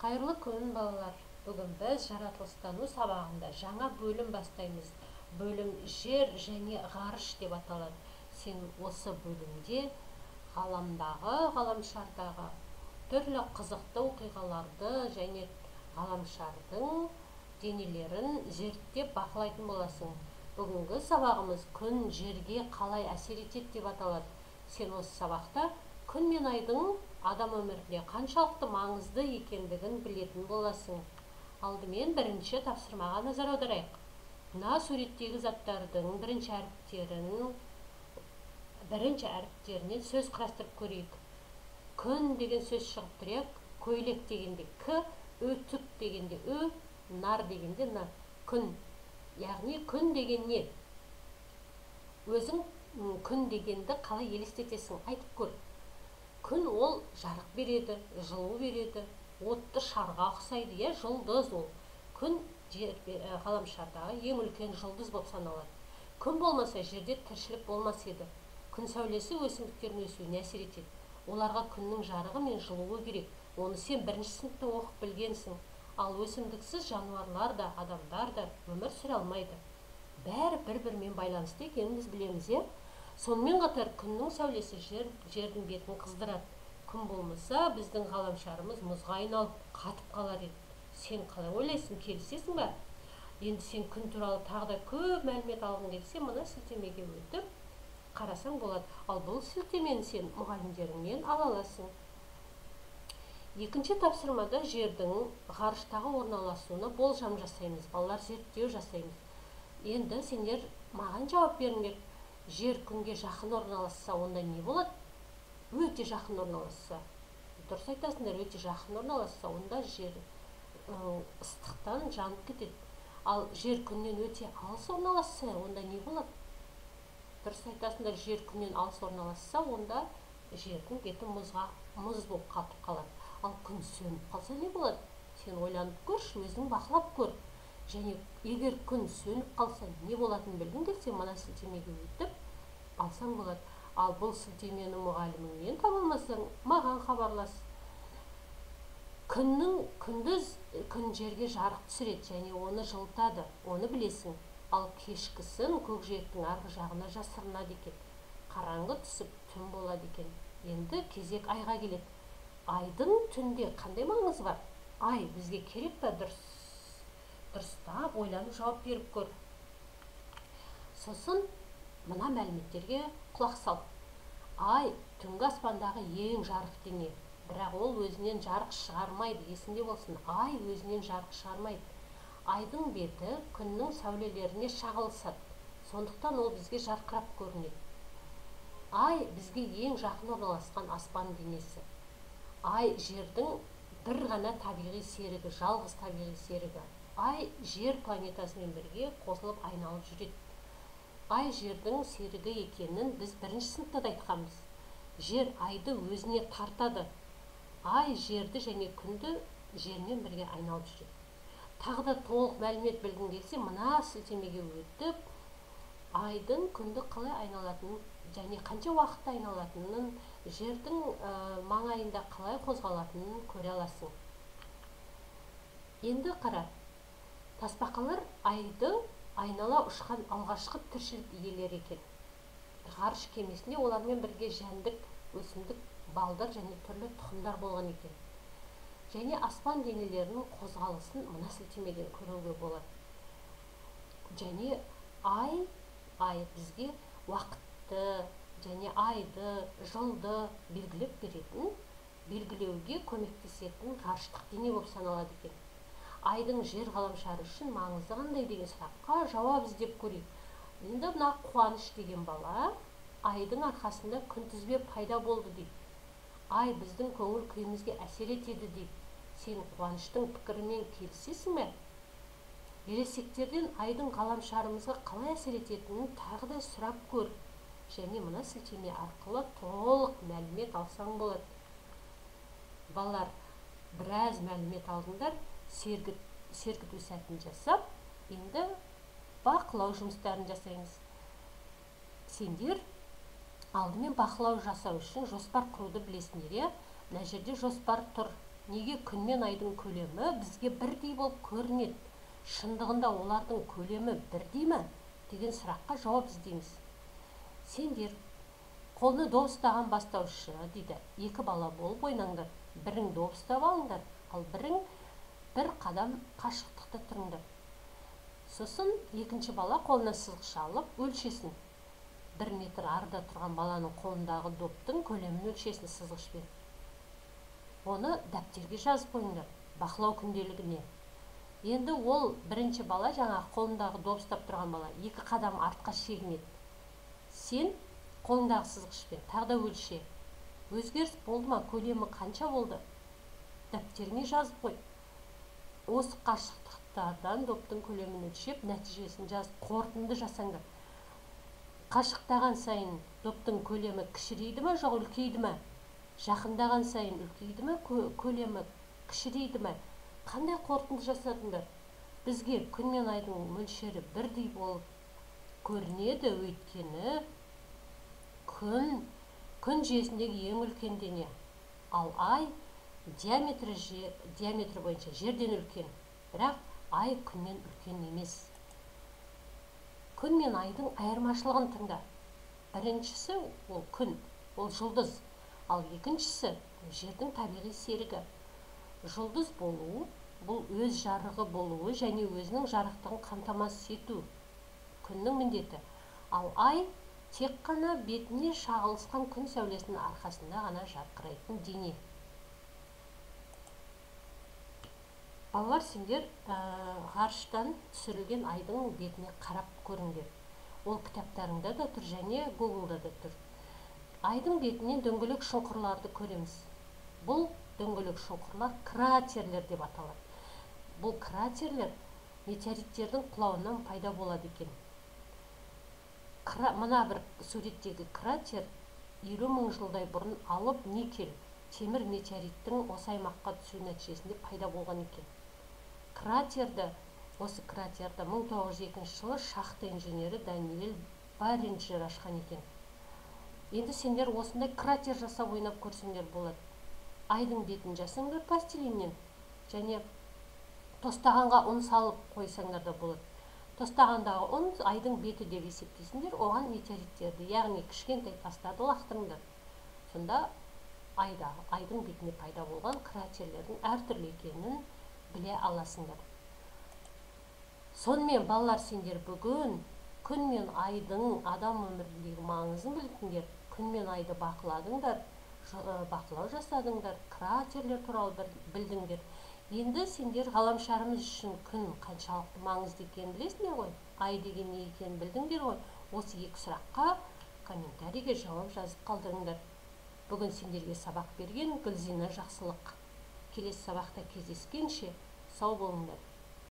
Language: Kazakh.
Қайырлы күн, балалар! Бүгін біз жаратылыстану сабағында жаңа бөлім бастаймыз. Бөлім «Жер және ғарыш» деп аталады. Сен осы бөлімде ғаламдағы, ғаламшардағы түрлі қызықты оқиғаларды және ғаламшардың денелерін зерттеп бақылайтын боласың. Бүгінгі сабағымыз «Күн жерге қалай әсер етеді» деп аталады. Сен осы сабақта күн мен айдың адам өмірінде қаншалықты маңызды екендігін білетін боласың. Алдымен бірінші тапсырмаға назар аударайық. Мына суреттегі заттардың бірінші әріптерінен сөз құрастырып көрейік. Күн деген сөз шығып тұр, иә? Көйлек дегенде к, үтік дегенде ү, нар дегенде н. Күн. Яғни күн деген не? Өзің күн дегенді қалай елестетесің? Айтып көр. Күн ол жарық береді, жылу береді, отты шарға ұқсайды, иә, жұлдыз ол. Күн жер, ғаламшардағы ең үлкен жұлдыз болып саналады. Күн болмаса, жерде тіршілік болмас еді. Күн сәулесі өсімдіктердің өсуіне әсер етеді. Оларға күннің жарығы мен жылуы керек. Оны сен бірінші сыныпта оқып білгенсің. Ал өсімдіксіз жануарлар да, адамдар да өмір сүре алмайды. Бәрі бір-бірімен байланысты екенін біз білеміз, иә? Сонымен қатар күннің сәулесі жердің бетін қыздырады. Күн болмаса, біздің ғаламшарымыз мұзға айналып қатып қалар еді. Сен қалай ойлайсың, келісесің бе? Енді сен күн туралы тағы да көп мәлімет алғың келсе, мына сілтемеге өтіп қарасаң болады. Ал бұл сілтемені сен мұғалімдеріңнен ала аласың. Екінші тапсырмада жердің ғарыштағы орналасуына болжам жасаймыз, балалар, зерттеу жасаймыз. Енді сендер маған жауап беріңдер. Жер күнге жақын орналасса, онда не болады? Өте жақын орналасса. Дұрыс айтасыңдар, өте жақын орналасса, онда жер ыстықтан жанып кетеді. Ал жер күннен өте алыс орналасса, онда не болады? Дұрыс айтасыңдар, жер күннен алыс орналасса, онда жердің беті мұз болып қатып қалады. Ал күн сөніп қалса не болады? Сен ойланып көрші, өзің бақылап көр. Және егер күн сөніп қалса, не болатынын білгің келсе, мына сілтемеге өтіп алсаң болады. Ал бұл сілтемені мұғаліміңнен таба алмасаң, маған хабарлас. Күндіз күн жерге жарық түсіреді және оны жылытады, оны білесің. Ал кешкісін көкжиектің арғы жағына жасырынады екен. Қараңғы түсіп, түн болады екен. Енді кезек айға келеді. Айдың түнде қандай маңызы бар? Ай бізге керек пе? Дұрыстап ойланып жауап беріп көр. Сосын мына мәліметтерге құлақ сал. Ай түнгі аспандағы ең жарық дене. Бірақ ол өзінен жарық шығармайды, есінде болсын. Ай өзінен жарық шығармайды. Айдың беті күннің сәулелеріне шағылысады. Сондықтан ол бізге жарқырап көрінеді. Ай бізге ең жақын орналасқан аспан денесі. Ай жердің бір ғана табиғи серігі, жалғыз табиғи серігі. Ай жер планетасымен бірге қосылып айналып жүреді. Ай жердің серігі екенін біз бірінші сыныпта да айтқанбыз. Жер айды өзіне тартады. Ай жерді және күнді жермен бірге айналып жүреді. Тағы да толық мәлімет білгің келсе, мына сілтемеге өтіп, айдың күнді қалай айналатынын және қанша уақытта айналатынын, жердің маңайында қалай қозғалатынын көре аласың. Енді қара, тасбақалар айды айнала ұшқан алғашқы тіршілік иелері екен. Ғарыш кемесінде олармен бірге жәндік, өсімдік, балдыр және түрлі тұқымдар болған екен. Және аспан денелерінің қозғалысын мына сілтемеден көруге болады. Және ай бізге уақытты және айды, жылды белгілеп беретін, белгілеуге көмектесетін ғарыштық дене болып саналады екен. Айдың жер ғаламшары үшін маңызы қандай деген сұраққа жауап іздеп көрейік. Енді мына Қуаныш деген бала айдың арқасында күнтізбе пайда болды дейді. Ай біздің көңіл күйімізге әсер етеді дейді. Сен Қуаныштың пікірімен келісесің бе? Ересектерден айдың ғаламшарымызға қалай әсер ететінін тағы да сұрап көр. Және мына сілтеме арқылы толық мәлімет алсаң болады. Балалар, біраз мәлімет алдыңдар. Сергіту сәтін жасап, енді бақылау жұмыстарын жасаймыз. Сендер алдымен бақылау жасау үшін жоспар құруды білесіңдер, иә? Мына жерде жоспар тұр. Неге күн мен айдың көлемі бізге бірдей болып көрінеді? Шындығында олардың көлемі бірдей ме? Деген сұраққа жауап іздейміз. Сендер қолына доп ұстаған бастаушы дейді. Екі бала болып ойнаңдар. Бірің доп ұстап алыңдар, ал бірің бір қадам қашықтықта тұрыңдар. Сосын екінші бала қолына сызғыш алып өлшесін. 1 метр арыда тұрған баланың қолындағы доптың көлемін өлшесін сызғышпен. Оны дәптерге жазып қойыңдар, бақылау күнделігіне. Енді ол бірінші бала, жаңағы қолындағы доп ұстап тұрған бала, 2 қадам артқа шегінеді. Сен қолыңдағы сызғышпен тағы да өлше. Өзгеріс болды ма, көлемі қанша болды? Дәптеріңе жазып қой. Осы қашықтықтардан доптың көлемін өлшеп, нәтижесін жазып, қорытынды жасаңдар. Қашықтаған сайын доптың көлемі кішірейді ме, жоқ үлкейді ме? Жақындаған сайын үлкейді ме, көлемі кішірейді ме? Қандай қорытынды жасадыңдар? Бізге күн мен айдың мөлшері бірдей болып көрінеді, өйткені күн жүйесіндегі ең үлкен дене, ал ай диаметрі бойынша жерден үлкен, бірақ ай күннен үлкен емес. Күн мен айдың айырмашылығын тыңда. Біріншісі ол күн, ол жұлдыз, ал екіншісі жердің табиғи серігі. Жұлдыз болу, бұл өз жарығы болуы және өзінің жарықтығын қамтамасыз ету күннің міндеті. Ал ай тек қана бетіне шағылысқан күн сәулесінің арқасында ғана жарқырайтын дене. Балалар, сендер ғарыштан түсірілген айдың бетіне қарап көріңдер. Ол кітаптарыңда да тұр және Google'да да тұр. Айдың бетінен дөңгелек шұңқырларды көреміз. Бұл дөңгелек шұңқырлар кратерлер деп аталады. Бұл кратерлер метеориттердің құлауынан пайда болады екен. Мына бір суреттегі кратер 50 мың жылдай бұрын алып никель темір метеориттің осы аймаққа түсу нәтижесінде пайда болған екен. Осы кратерді 1902 жылы шахта инженері Даниэль Барринджер ашқан екен. Енді сендер осындай кратер жасап ойнап көрсеңдер болады. Айдың бетін жасаңдар пластилиннен және тостағанға ұн салып қойсаңдар да болады. Тостағандағы ұн айдың беті деп есептейсіңдер, оған метеориттерді, яғни кішкентай тастарды лақтырыңдар. Сонда айдың бетіне пайда болған кратерлердің әртүрлі екенін біле аласыңдар. Сонымен, балалар, сендер бүгін күн мен айдың адам өміріндегі маңызын білдіңдер, күн мен айды бақыладыңдар, бақылау жасадыңдар, кратерлер туралы білдіңдер. Енді сендер ғаламшарымыз үшін күн қаншалықты маңызды екенін білесіңдер ғой, ай деген не екенін білдіңдер ғой. Осы екі сұраққа комментарийге жауап жазып қалдырыңдар. Бүгін сендерге сабақ берген Гүлзина Жақсылық. Келесі сабақта кездескенше сау болыңдар.